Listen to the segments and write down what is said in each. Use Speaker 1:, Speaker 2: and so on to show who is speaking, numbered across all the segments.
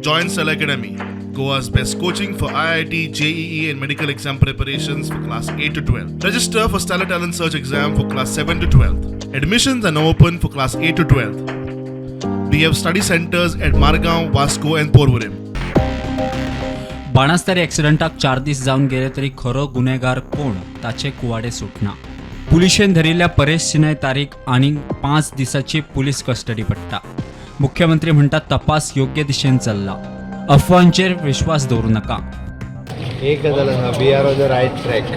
Speaker 1: Join Cell Academy, Goa's best coaching for IIT, JEE, and medical exam preparations for class 8 to 12. Register for Stellar Talent Search exam for class 7 to 12. Admissions are now open for class 8 to 12. We have study centers at Margaon, Vasco, and Porvorim.
Speaker 2: Banastari एक्सिडंटाक 4 दीस जावन गेले तरी खरो गुन्हेगार कोण ताचे कुवाडे सुटना. पुलिशेन धरिल्ल्या परेश सिनाय तारीख आनी 5 दिसाची पुलीस कस्टडी पडटा. मुख्यमंत्री म्हणटा, तपास योग्य दिशेन चल्ला, अफवांचेर विश्वास दवरूं नाका.
Speaker 3: एक गजाल आसा, we are on the right track.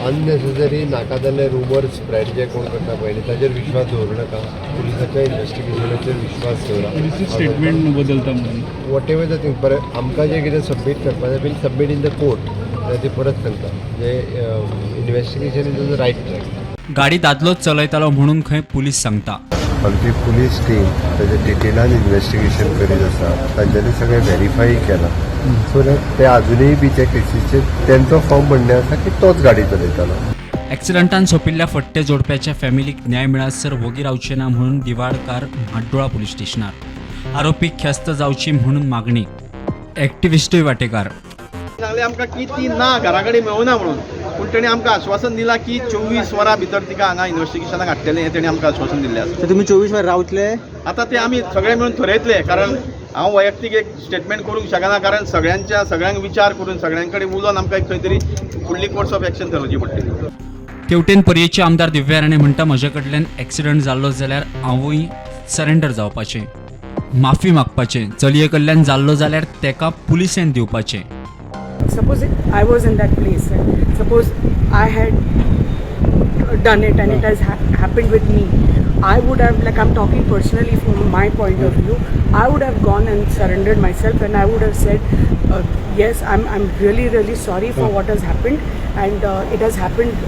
Speaker 3: Unnecessary नाका जाल्ले रुमर स्प्रेड जे कोण करता पळय ताजेर विश्वास दवरूं नाका. पुलिसाच्या इन्वेस्टिगेशनाचेर विश्वास दवरा.
Speaker 4: स्टेटमेंट बदलता म्हणून.
Speaker 3: What ever the thing, परत आमकां जें कितें सबमीट करपाचें, we'll submit in the court. ते परत सांगता जे investigation is on the right track.
Speaker 2: गाडी दादलोच चलयतालो म्हणून खंय पुलीस सांगता.
Speaker 3: आमची पुलीस टीम ताजें डिटेलान इन्वेस्टिगेशन करीत आसा. तांच्यांनी सगळें व्हेरीफाय केलां, सो that ते अजुनूय बी ते केसीचेर तेंचो फर्म म्हणणें आसा की तोच गाडी चलयतालो.
Speaker 2: एक्सिडंटान सोंपिल्ल्या फट्टे जोडप्याच्या फॅमिलीक न्याय मेळसर वोगी रावचे ना म्हणून दिवाडकार म्हाड्डोळा पुलीस स्टेशनार. आरोपीक ख्यास्त जावची म्हणून मागणी. एक्टिविस्टूय वाटेकार.
Speaker 5: सांगलें आमकां की ती ना, घरा कडेन मेळना म्हणून. पूण तेणी आमकां आश्वासन दिलां की 24 वरां भितर तिका हांगा इन्वेस्टिगेशनाक हाडटलें, हें तेणी आमकां आश्वासन दिल्लें आसा.
Speaker 6: तर तुम्ही 24 वर रावतले?
Speaker 5: आतां ते आमी सगळे मेळून थरयतले, कारण हांव वैयक्तीक एक स्टेटमेंट करूंक शकना, कारण सगळ्यांच्या सगळ्यांक विचार करून, सगळ्यां कडेन उलोवन आमकां एक खंय तरी फुडली कोर्स ऑफ एक्शन थरोवची पडटली.
Speaker 2: तेवटेन पर्येचे आमदार दिव्या राणे म्हणटा, म्हजे कडल्यान एक्सिडंट जाल्लो जाल्यार हांवूय सरेंडर जावपाचें, माफी मागपाचें. चलये कडल्यान जाल्लो जाल्यार तेका पुलिसेन दिवपाचें.
Speaker 7: Suppose I was in that place and suppose I had done it and it has happened with me, I would have, like, I'm talking personally from my point of view, I would have gone and surrendered myself and I would have said, "Yes, I'm really, really sorry for what has happened and it has happened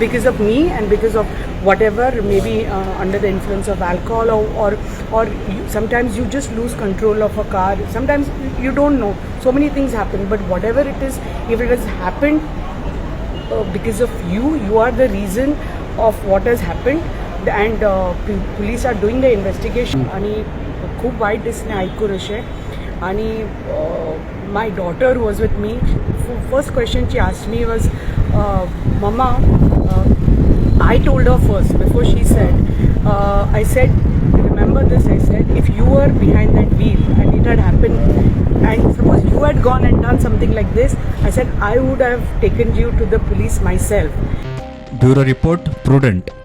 Speaker 7: because of me and because of whatever, maybe under the influence of alcohol or sometimes you just lose control of a car. Sometimes you don't know, so many things happen. But whatever it is, if it has happened because of you, you are the reason of what has happened and police are doing the investigation." आणि खूप वायट दिसलें आयकून अशें. आणि my daughter was with me. First question she asked me was, "Mama," I told her first before she said, I said, "Remember this," I said, "if you were behind that wheel and it had happened, and suppose you had gone and done something like this," I said, "I would have taken you to the police myself."
Speaker 2: Bureau report, Prudent.